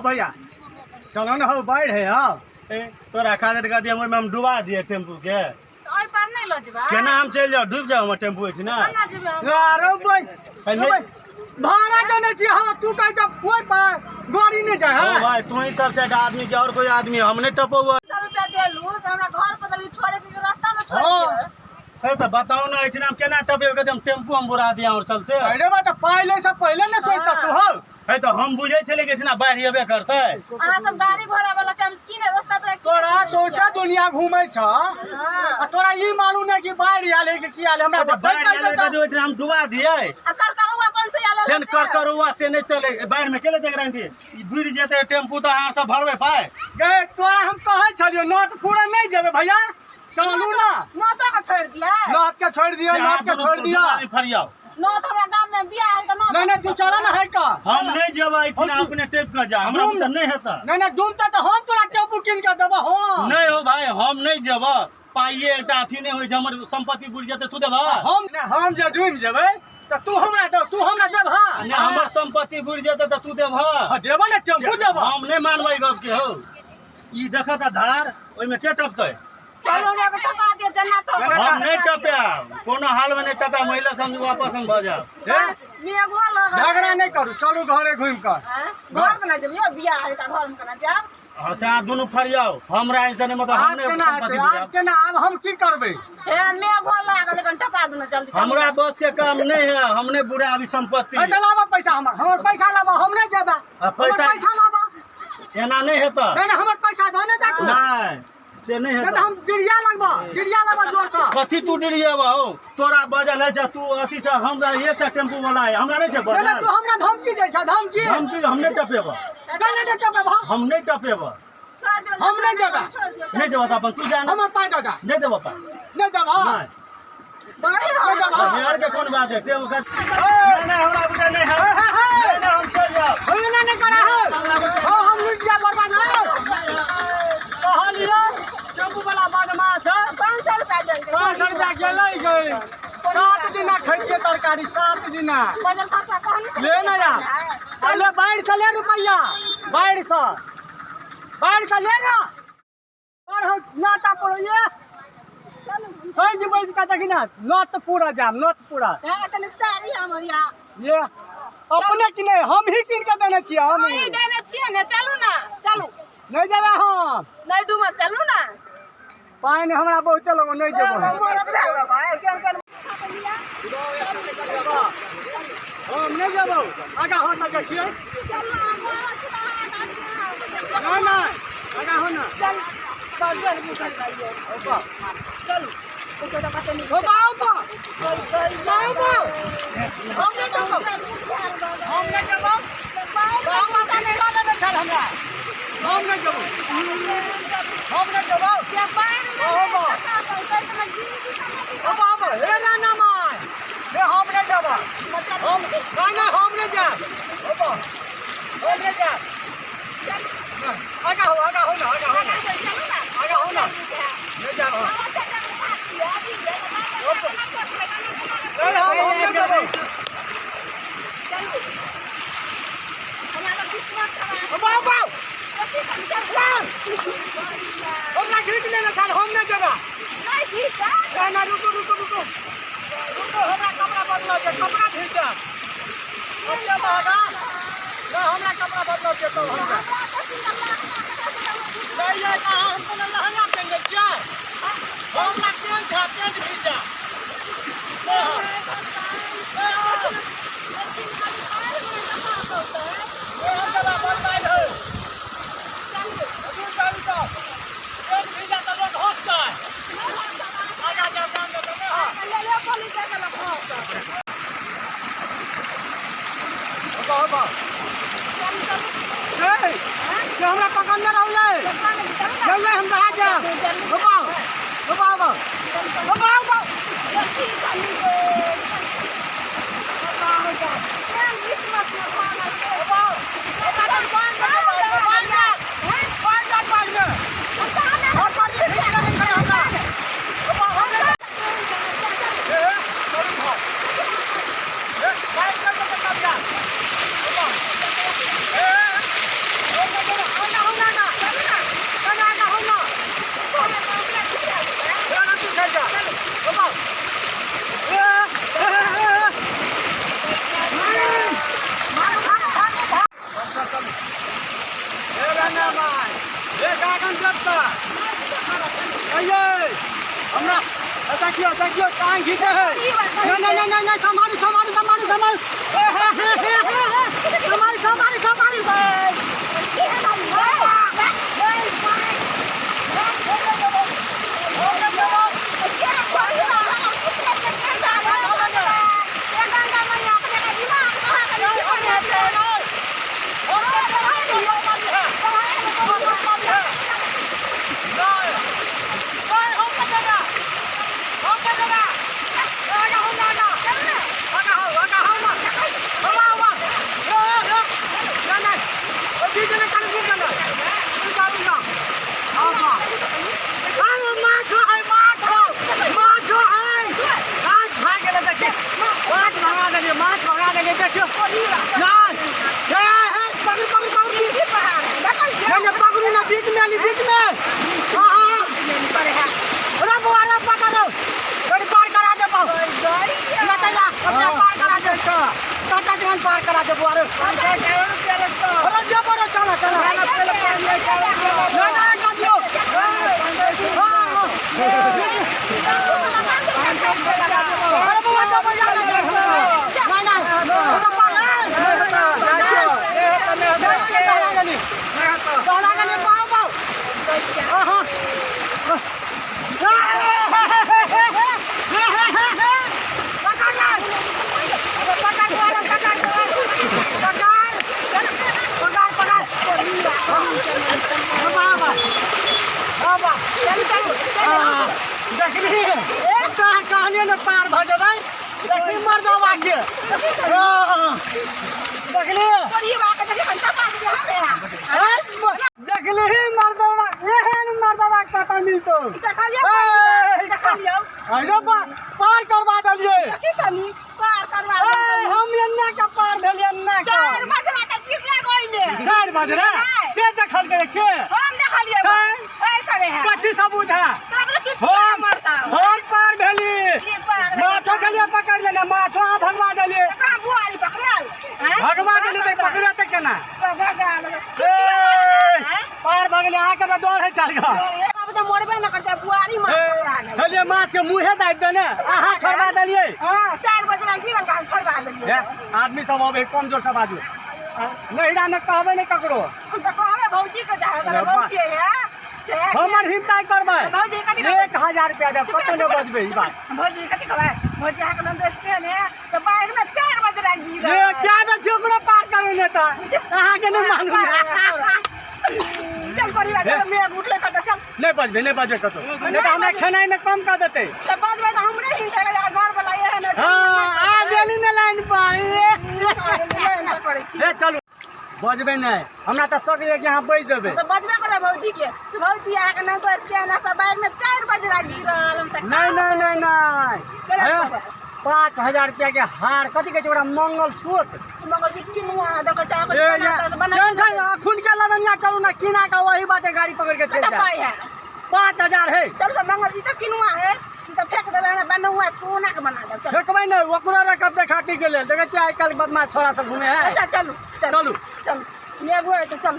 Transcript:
भैया चलो ना हो, बाढ़ि है आब। ए तोरा खातिर कह दिया ओहिमे हम डुबा दिए टेम्पू के। तऽ ओहि पार नहि लऽ जेबै? केना हम चलि जाउ, डूबि जाउ हमर टेम्पू अछि ना। केना जेबै हम? अरे भाई, ए, नहि। भाड़ा देने छियै। हाँ, तू कहै छ ओहि पार गाड़ी नहि जाइ ओ है। भाई, तू ही सब चारि आदमी के और कोई आदमी हम नहीं टपौ। 100 रुपया देलू तऽ हमरा घर पर देलू, छोड़े के रास्ता में छोड़ हाँ। दियौ। ए तऽ बताउ ना एहिठिना हम केना टपेब के हम टेम्पू हम बुरा दिया और चलते। अरे बा, तऽ पाइ लै से पहिले ने सोचता तू हौ। ए तऽ हम बुझै छलियै कि एहिठिना बाढ़ि अयबे करतै। अहाँ सब गाड़ी घोड़ा वाला छै, हम की ने रास्ता पर की तोरा सोचा दुनिया घूमै छ हाँ। आ तोरा ई मालूम नहि कि बाढ़ि आयल है कि की आयल है, हमरा तऽ बतबै बाढ़ि कहि आयल देता। तऽ ओहिठिना हम डुबा दियै। आ करकरुआ अपन से आयल फेन करकरुआ से नहि चले, बाढ़ि में चले गारंटी। ई बुड़ि जेतै टेम्पू तऽ अहाँ सब भरबै पाइ। गे तोरा हम कहै छलियौ नोट पूरा नहि जेबै भैया, चलू ना। नोतो के छोड़ि दियै। नोट के छोड़ि दियौ, से अहाँ नोट के दुनू छोड़ि दियौ। दुनू आदमी फरियाउ। नोत हमरा गाम में बियाह है तऽ नोत। नहि नहि, तू चल ना है का। हम नहि जेबै एहिठिना, अपने टेप के जा, हमरा डूम- तऽ नहि हेतै। नहि नहि, डूमता तऽ हम तोरा टेम्पू कीन के देबऽ। हँ नहि हो भाई, हम नहि जेबै। पाइए एकटा अथी नहि होइ छै, हमर सम्पत्ति बुड़ि जेतै, तू देबह? हम नहि, हम जे डूबि जेबै तऽ तू हमरा दे, तू हमरा देबह। नहि, हमर सम्पत्ति बुड़ि जेतै तऽ तू देबह? हँ, देबऽ ने, टेम्पू देबऽ। हम नहि मानबै गप के हौ। ई देखत आ धार ओहिमे के टपतै? चलू हमरा के टपा दिअ जेना तो। हम नहि टपायब, कोनो हाल में नहि टपायब। महिला समझ वापस हम भऽ जायब। हे, मेघो लगल। झगड़ा नहि करू, चलू घरे घुमि कऽ। आँय? घर केना जेबै यौ, बियाह है तऽ घर में केना जायब? हँ, से अहाँ दुनू फरियाउ, हमरा ऐसा नहि मतलब हम आब नहि केना सम्पत्ति हेतै? आब बुझायब। केना, आब हम की करबै? हे मेघो लागल, कनि टपा दू ने जल्दी चलू। हमरा बस के काम नहीं है, हम नहीं बुरा अभी संपत्ति। ए, तऽ लाबऽ पैसा हमर, हमर पैसा लाबऽ, हम नहि जेबै। आ, पैसा- हमर पैसा लाबऽ। एना नहीं हेतै। नहि नहि, हमर पैसा दऽ ने जा तू। नहीं, से नहीं नहि हेतै। तऽ हम डिरिया लगबऽ, डिरिया लगबऽ जोर से। कथी तू डिरियेबा हौ? तोरा बजल है तू अथी छ, हमरा एक सए टेम्पू वाला है, हमरा नहीं छै नहि नहि, बजल। तू हमरा धमकी दै छ, धमकी। धमकी हम नहीं टपेबा। नहि नहि, नहि टपेबऽ। हम नहीं टपेबा। छोड़ि दियौ। हम नहि जेबै। छोड़ि दियौ। नहीं देबा तऽ अपन तू जा ना। हमर पाइ दऽ दे। नहीं देबा पाइ। नहि देबऽ। नहीं। बड़ी हो। नहि देबऽ। बिहार के कोन बात है टेम्पू का? नहीं नहीं, हमरा बुझा नहीं है। हे, हे, हे। नहीं नहीं, हम चल जाओ। हो ना, नहीं करा है। हो, हम लुटि जाए बर्बाद हो। कहलियै टेम्पू वाला बदमाश है। 500 रुपया देलकै। 500 रुपया गेलै गई। 7 दिना खैतियै तरकारी, 7 दिना। बजल भाषा कहने से। ले ना यार, चले बाढ़ि से ले रुपैआ, बाढ़ि से, बाढ़ि से ले ना। और हम नाता पड़ैया सैज बैज का देखी ना, नत पूरा जाम, नत पूरा। हे तनिक साड़ी हमर या। ये अपने कि नहीं, हम ही कीन के देने छियै, हम अहीं ही देने छियै ने। चलू ना, चलू। नहीं जेबै हम। नहि डूबब, चलू ना। पानि हमरा बहुते लगो, नहीं जेबै हम। मरद भए गेलौ, केहन केहन। हम नहीं जेबै। आगा हो ना, देखिए। नहीं नहीं, आगा हो ना। चल चल चलू, हो बाबा, बाबा, हम नहीं जेबै, हम नहीं जेबै। बाबा का नहीं लेने छल हमरा। हम नहीं जेबै, हम नहीं जेबै। ओ बाबा, हे राना माय, हे हम नहीं जेबै। हम नहीं नहीं, हम नहीं जायब। ओ बा, हम नहीं जायब। आगा हो, आगा हो ना, आगा हो ना, आगा हो ना। नहीं जायब हम। नहीं, हम नहीं जेबै। ओ बाबा, हमरा घीच लेने छल, हम नहीं जेबै। ना ना, रुको रुको रुको रुको, हमरा कपड़ा बदलऽ छै, कपड़ा भीज जायत ओते महगा। नहि, हमरा कपड़ा बदलऽ छै तब हम जायब। नहीं ये कहाँ हम कोनो लहंगा पहिनने छियै? हमरा पेंट है, पेंट भीज जायत। नहीं हम, नहीं हम, नहीं हम जेबै, बदलाइ है। रुक जा, रुक जा। पेंट भीज जायत तऽ लोक हँसतै। आगा जायब, जान देबै, नहि हम। होबा, होबा। ए, से हमरा पकड़ने रहू ये। नहीं नहीं, हम नहा जायब। होबा, होबा, होबा, होबा, होबा। ये हमरा देखियो देखियो टांग घीचे है। नहीं नहीं नहीं नहीं, संभालू संभालू संभालू संभालू, ए, हे, हे, हे, हे, हे, संभालू संभालू संभालू। पकड़ू ना, बीच में आली, बीच में। हाँ हाँ, अरे बुआ, अरे पकड़ो, बड़ी पार करा दे पाओ। लटला अपना पार करा दे, टाटा ट्रेन पार करा दे बुआ। अरे अरे जो बड़ो, चला चला ना ना कर दियो। हाँ हाँ, अरे बुआ तो बजा ना ना ना, तो पार चला गली, पाओ पाओ। हाँ हाँ, पकड़ पकड़ पकड़ पकड़। देखली, कहलिए ने पार भऽ जेबै। देखी मर्दवा के, देखली देखली मर्दवा, एहन मर्दवा कतऽ मिलतौ? अरे पार करवा देलियै। हम एन्ना के पार भेलियै, एन्ना के। 4 बजे रे के देखलकै? के कथी सबूत है? हम पार भेली, माछो छलियै पकड़ लेने, माछो अहाँ भगवा देलियै, भगवा देलियै तऽ पकड़त तऽ केना? पार भऽ गेलै। अहाँके तऽ डर है चल छलियै माछ के मुँहे दाबि देने, अहाँ छोड़वा देलियै। आदमी सब अबै, कम जोर से बाजू, नैहरा मे कहबै नहि ककरो। हमर हिंता करबै, 1000 रुपया देब, कतौ नहि बजबै ई बात। क्या दै छियै ओकरो पार करू ने, तऽ अहाँके नहि मालूम। नहि बजबै, नहि बजबै कतौ, नहि तऽ हमरा खेनाइमे कम कऽ देतै। हँ, आ गेली ने लाइन पर। हे चलू, बजबै नहि। हमरा तऽ शक यऽ कि अहाँ बजि देबै। बजबे करबै भौजी के। भौजी, अहाँके नाम तो के ना सब बाढ़ि में 4 बजे गिरल। नहीं नहीं नहीं नहीं, 5000 रुपया के हार, कथी कहै छै ओकरा, मंगलसूत्र। मंगलसूत्र किनुआ देखै छै। टेंशन अखुन के लदनिया, चलू ना किना के वही बाटे गाड़ी पकड़ के चल जाए। 5000 है। चलू तऽ मंगलसूत्र किनुआ है तऽ फेंक देबै, हमरा बनौआ सोना के बना देब। फेंकबै ने, ओकरो रखब देखाटी के लेल। देखै छियै आइ काल्हि बदमाश छोड़ा सब घूमे है। अच्छा चलू। चलू। चलू, नेगो है तऽ चलू।